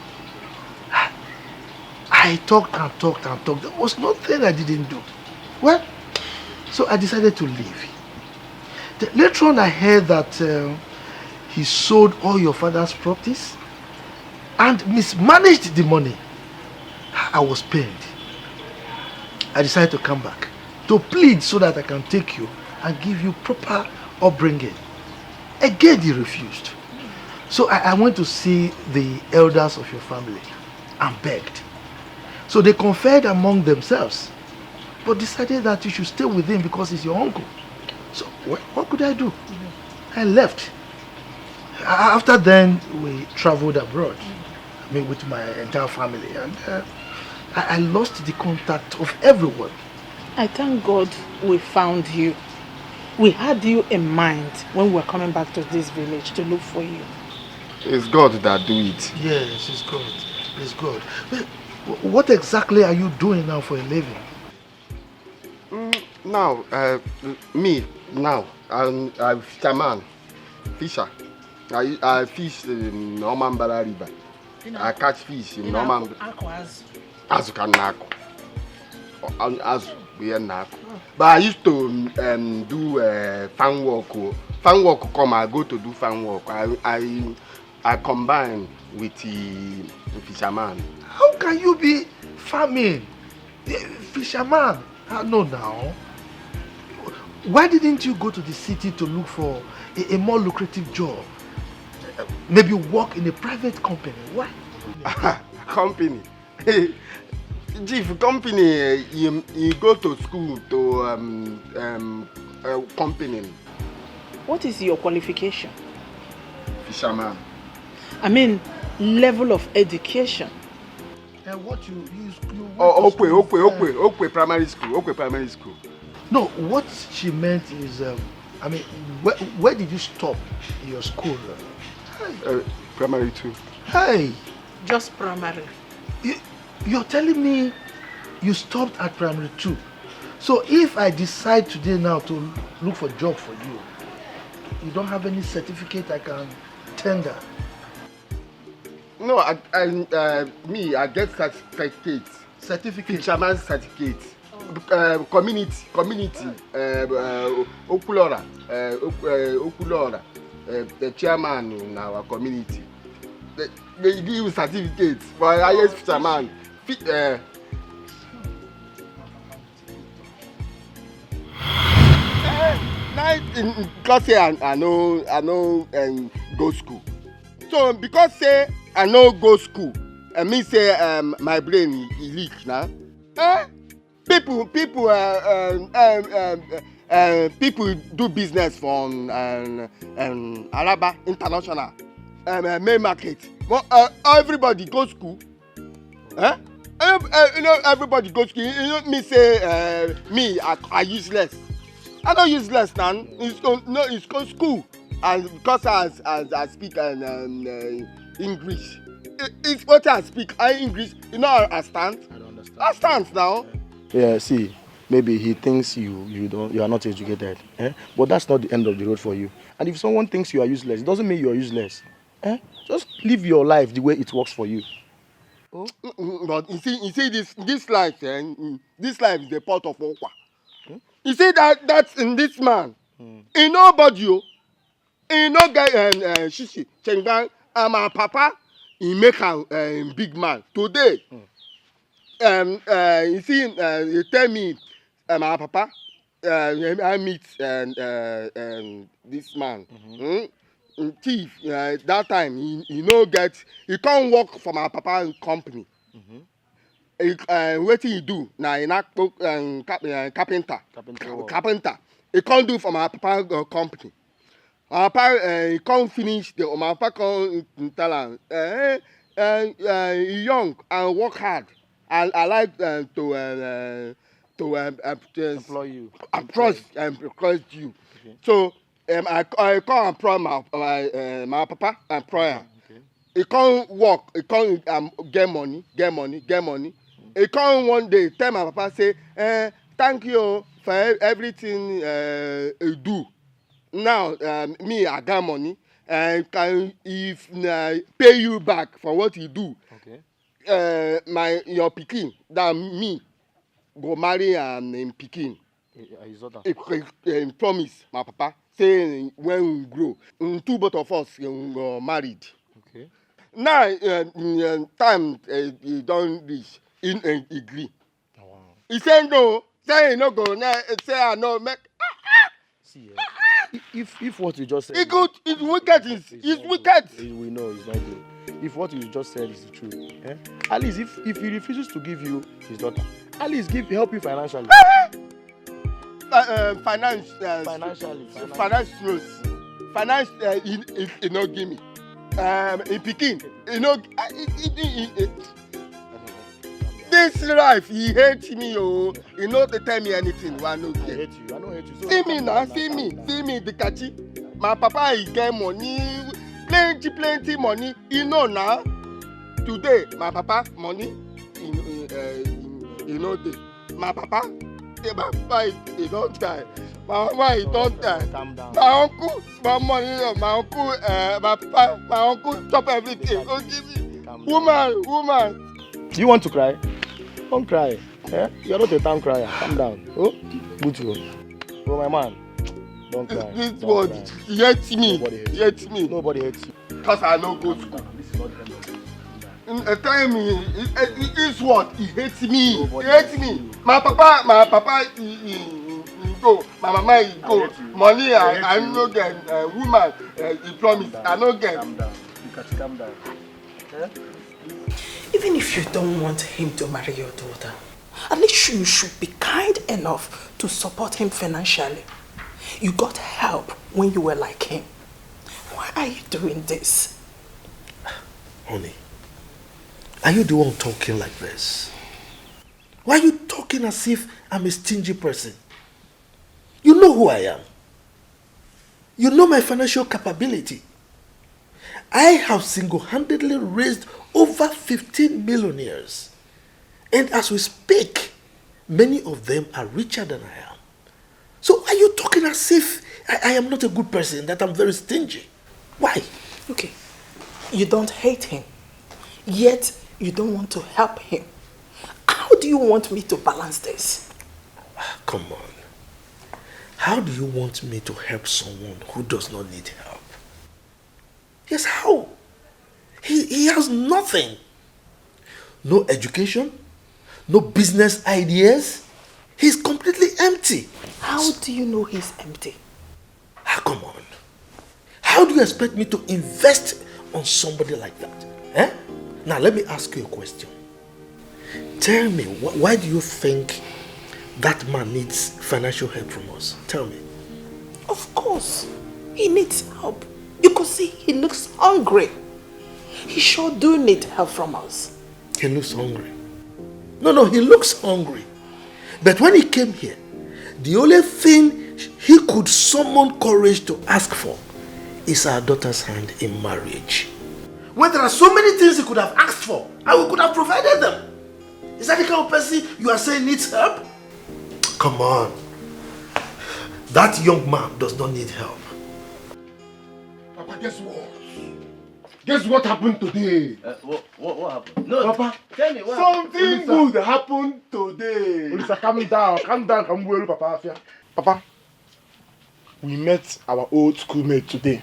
I talked and talked and talked. There was nothing I didn't do. Well, so I decided to leave. Then later on, I heard that uh, he sold all your father's properties and mismanaged the money. I was pained. I decided to come back to plead so that I can take you and give you proper upbringing. Again, he refused. So I, I went to see the elders of your family and begged. So they conferred among themselves, but decided that you should stay with him because he's your uncle. So what, what could I do? I left. A- After then, we traveled abroad. I mean, with my entire family, and uh, I, I lost the contact of everyone. I thank God we found you. We had you in mind when we were coming back to this village to look for you. It's God that do it. Yes, it's God. It's God. But wh- what exactly are you doing now for a living? Mm, now, uh, me, now, I'm, I'm fisherman, fisher. I, I fish in Omambala River. I catch fish in Omambala. Azụ ka m na-akụ. Ọ- azụ bụ ihe m na-akụ. But I used to um, do uh, farm work. Oh. Farm work come, I go to do farm work. I, I, I combine with the fisherman. How can you be farming? Eh, fisherman? Ah, no, now. Why didn't you go to the city to look for a, a more lucrative job? Eh, maybe work in a private company. Why? Company? Chief, company, eh, you, you go to school to um, um, uh, company. What is your qualification? Fisherman. I mean, level of education. And what you, you, you went Oh, to Okwe, school Okwe, for? Okwe, Okwe Primary School, Okwe Primary School. No, what she meant is, um, I mean, where, where did you stop your school? Uh, primary two. Hey, Just primary. You, you're telling me you stopped at primary two. So if I decide today now to look for job for you, you don't have any certificate I can tender? No, I, I, uh, me, I get cert- certificate. Certificate? Fisherman certificate. Uh, community, community, uh, uh, Okulora, uh, Ok- uh, Okulora, uh, the chairman in our community. They, they give you certificate for highest fisherman. Fi- uh, Eh, na in- because say I, I no I no um, go school. So because say I no go school, I mean say um, my brain e leak now. Eh? People, people, uh, um, um, um, uh, people do business for um, um, um, Alaba International um, uh, main market. But, uh, everybody go school. Eh? Ev- uh, you know, everybody go school. You know, me say uh, me, I, I useless. I no useless now. It's go, no, it's go school. And because as as I speak and um, uh, English, it, it's what I speak. I English. You know, I stand. I don't understand. I stand now. Yeah, see, maybe he thinks you you don't you are not educated, eh? But that's not the end of the road for you. And if someone thinks you are useless, it doesn't mean you are useless, eh? Just live your life the way it works for you. Mm, mm, but you see, you see this this life, eh? Mm, this life is a pot of okwa. You see that that in this man, he nobody o. He no get um, uh, shishi, chengban, and my papa, he make am um, big man. Today, um, uh, you see, uh, he tell me, uh, my papa, uh, I meet um, uh, um, this man. Hmm? Thief, uh, that time, he, he no get, he come work for my papa company. He, uh, wetin he do na he na kpo- um, cap- uh, carpenter. Carpenter work. Carpenter. He come do for my papa uh, company. My papa uh, he come finish the my papa come tell am uh, uh, uh, he young and work hard. I, I like uh, to uh, uh, to um, uh, employ you. Approach and request you. So um, I, I come and pray my my, uh, my papa and prayer. Okay. He come work, he come um, get money, get money, get money. He come one day tell my papa say, eh, thank you for e- everything uh, you do. Now um, me I get money and can if na pay you back for what you do. Okay. Uh, my your pikin that me go marry am im pikin. His daughter. He, he, he promise my papa say when we grow, mm, two both of us we go married. Okay. Now uh, mm, uh, time uh, e don reach, he, uh, he gree. Oh, wow. He say no, say he no go. Na- Say I no make. See, eh, if if what you just said, he good. It's wicked. It's, it's wicked. We know it's not good. If what you just said is the truth, eh? At least if if he refuses to give you his daughter, at least give help you financially. Uh, uh, finance, uh, financially, finance, finance, uh, he, he, he no give me. Um, in pikin, he no. Uh, he, he, he, he, This life, he hates me, oh. He no dey tell me anything wey I no get. I hate you. I no hate you. So see me now, see me, see me, the catchy. My papa, he get money, plenty, plenty money. He know now. Today, my papa, money, he, he, uh, he, he no dey. My papa, say my papa, he, he don die. My mama, he don die. Calm down. My uncle, small money, uh, my uncle, uh, my papa, my uncle chop everything. Go give me. Calm down. Woman, woman. Do you want to cry? Don't cry. Eh? You're not a town crier. Calm down. Oh, good you. Oh, my man. Don't cry. This world, he hates me. Nobody hates you. He hates me. Nobody hates you. Because I no go school. This is not the end of it. Mm, eh, tell me, eh, eh, this world, he hates me. Nobody hates me. He hates you. My papa, my papa, he, he, he, he go. My mama, he go. Money, I, I no get. Uh, woman, uh, he promise. Calm down. I no get. Calm down. You can calm down. Eh? Even if you don't want him to marry your daughter, at least you should be kind enough to support him financially. You got help when you were like him. Why are you doing this? Honey, are you the one talking like this? Why are you talking as if I'm a stingy person? You know who I am. You know my financial capability. I have single-handedly raised over fifteen millionaires. And as we speak, many of them are richer than I am. So are you talking as if I, I am not a good person, that I'm very stingy? Why? Okay, you don't hate him, yet you don't want to help him. How do you want me to balance this? Ah, come on. How do you want me to help someone who does not need help? Yes, how? He, he has nothing. No education, no business ideas. He's completely empty. How do you know he's empty? Ah, come on. How do you expect me to invest on somebody like that? Eh? Now, let me ask you a question. Tell me, wh- why do you think that man needs financial help from us? Tell me. Of course, he needs help. You could see he looks hungry. He sure do need help from us. He looks hungry. No, no, he looks hungry. But when he came here, the only thing he could summon courage to ask for is our daughter's hand in marriage. When there are so many things he could have asked for, and we could have provided them. Is that the kind of person you are saying needs help? Come on. That young man does not need help. Papa, guess what? Guess what happened today? Uh, what, what, what happened? No, Papa, tell me what something happened. Good happened today. Olisa, calm down, calm down, ka m gwa elu Papa afịa. Papa, we met our old schoolmate today.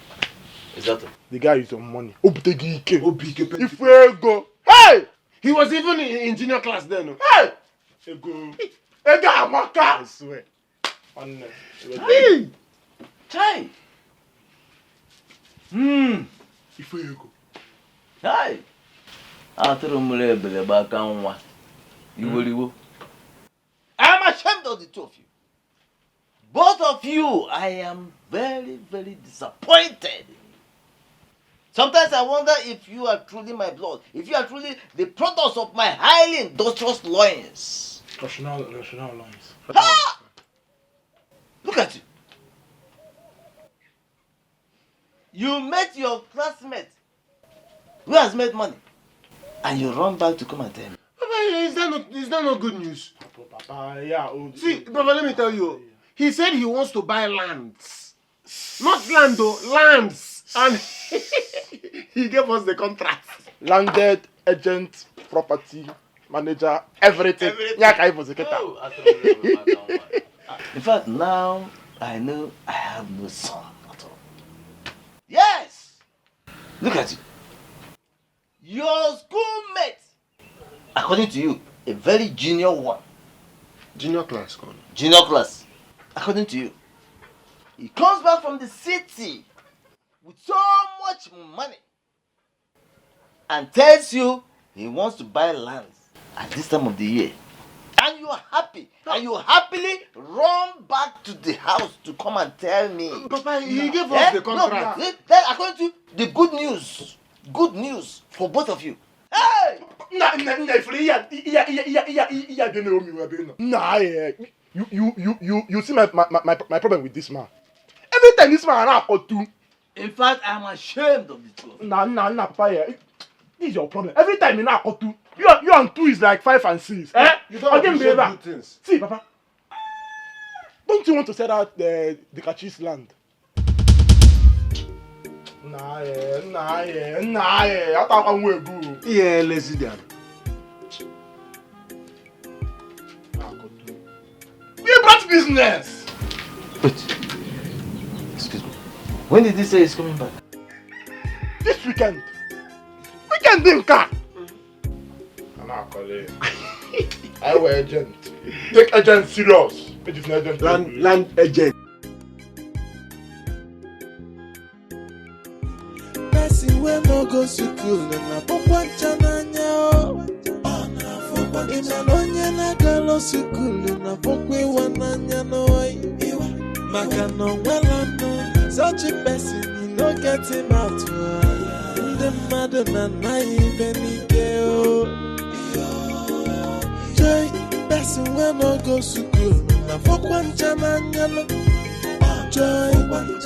Exactly. The guy is on money. Obutegi ike. Obike Ifuego. Hey! He was even in, in junior class then. Oh. Hey! Ego. Ego amaka. I swear. Nwanne. Hey! Chai! Hmm. Ifuego. Chai! Atụrụ mụrụ ebele gbaka nwa. Iweriwo. I am ashamed of the two of you. Both of you, I am very, very disappointed. Sometimes I wonder if you are truly my blood, if you are truly the products of my highly industrious loins. Rational, rational lines. Ha! Look at you. You met your classmate who has made money, and you run back to come and tell me. Papa, is that not, is that not good news? Papa, yeah. Oh, see, Papa, let me tell you. He said he wants to buy lands. Not land, though, lands. And he gave us the contract. Landed, agent, property, manager, everything. Everything. Yeah, ka anyị bụzi kịta. Oh, atụrụ m na-ebe maka nwa. In fact, now I know I have no son at all. Yes! Look at you. Your schoolmate, according to you, a very junior one. Junior class, come on. Junior class, according to you. He comes back from the city with so much money and tells you he wants to buy lands at this time of the year. And you are happy. And you happily run back to the house to come and tell me. Papa, he gave us Eh? the contract. No, no. Then according to the good news, good news for both of you. Hey! Nna, nna, nna, ifuru ihe a, ihe a, ihe a, ihe a, ihe a, ihe a dị n'omi wee ebe ị nọ. Nna, eh, you, you, you, you, you see my, my, my, my problem with this man. Every time this man na-akọtu. In fact, I'm ashamed of the two of you. Nna, nna, nna, Papa, yeah, this is your problem. Every time you na-akọtu, you, you and two is like five and six. Eh? You don't Again, appreciate brother. Good things. See, Papa, don't you want to sell out the, the Kachis land? Nah, eh, nah, eh, nah, eh. I thought I would go. Yeah, lazy down. We brought business. Wait. Excuse me. When did he say he's coming back? This weekend. Weekend in car. I'm not calling. I wear agent. Take agent serious. It is an agent. Land, land agent. Person wey no go school na pokwa ncha n'anya o. Ị ma na onye na-agalo school na pokwa ịwa n'anya n'oyi. Maka na o nwere ọnụ, such a person, you no get him out. Ndị mmadụ na-anaghị ibe n'ike o. Joy, person wey no go school na pokwa ncha n'anya no. Joy,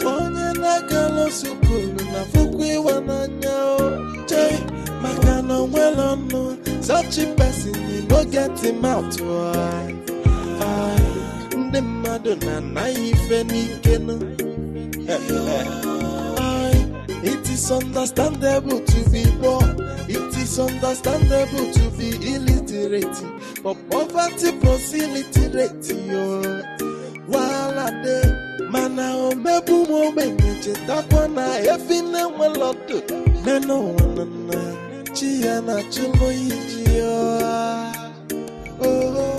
onye na-agalo school na pokwa ịwa n'anya o. Joy, maka na o nwere ọnụ, such a person, you no get him out. Ndị mmadụ na-anaghị ife n'ike no. It is understandable to be poor. It is understandable to be illiterate. But poverty plus illiterate, yo. Wahala dey. Mana omegbu m ogbenye chetakwa na efi na-enwere ọdụ. Nene ụwa na nna, chi ya na-achụlụ iji ya. Oh.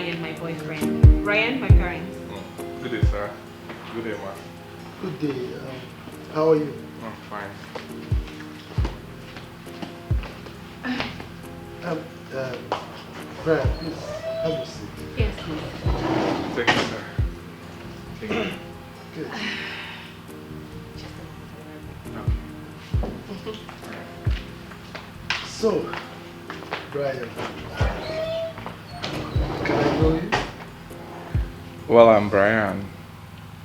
and my boyfriend. Brian, my parents. Good day, sir. Good day, ma. Good day. Um, how are you? I'm fine. Um, uh, Brian, please have a seat. Yes, please. Thank you, sir. Thank you. Good. Just a moment. So, Brian, can I know you? Well, I'm Brian,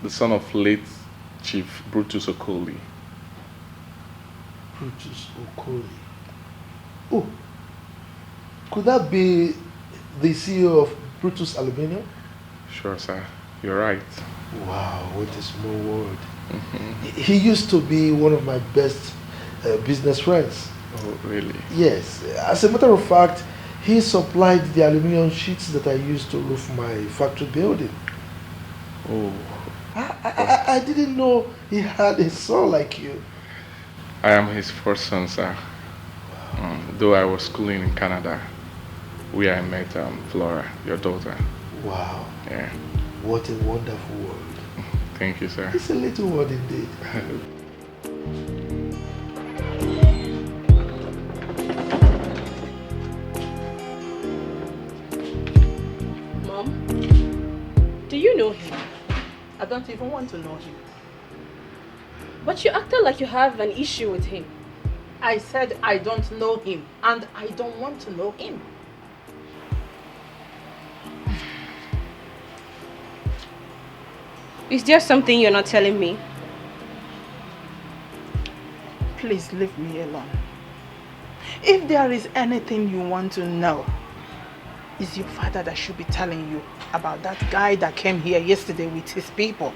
the son of late Chief Brutus Okoli. Brutus Okoli. Oh, could that be the C E O of Brutus Aluminium? Sure, sir. You're right. Wow, what a small world. He he used to be one of my best uh, business friends. Oh, really? Yes, as a matter of fact, he supplied the aluminium sheets that I used to roof my factory building. Oh, I, I, I- I didn't know he had a son like you. I am his first son, sir. Um, though I was schooling in Canada, where I met um, Flora, your daughter. Wow, Yeah. what a wonderful world. Thank you, sir. It's a little world indeed. Mom, do you know him? I don't even want to know him. But you acted like you have an issue with him. I said I don't know him, and I don't want to know him. Is there something you're not telling me? Please leave me alone. If there is anything you want to know, it's your father that should be telling you about that guy that came here yesterday with his people.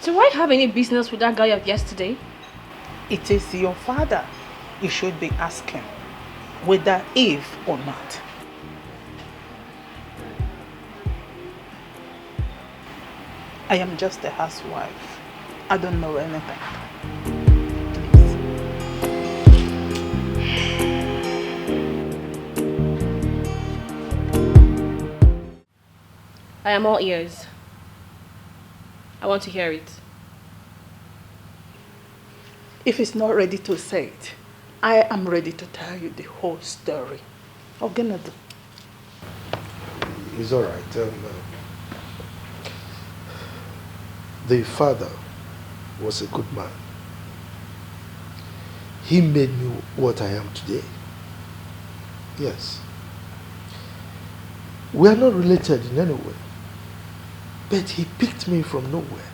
Do I have any business with that guy of yesterday? It is your father you should be asking, whether if or not. I am just a housewife. I don't know anything. Please. I am all ears. I want to hear it. If he's not ready to say it, I am ready to tell you the whole story. Ogenadu. It's all right. Um, uh, the father was a good man. He made me what I am today. Yes. We are not related in any way. But he picked me from nowhere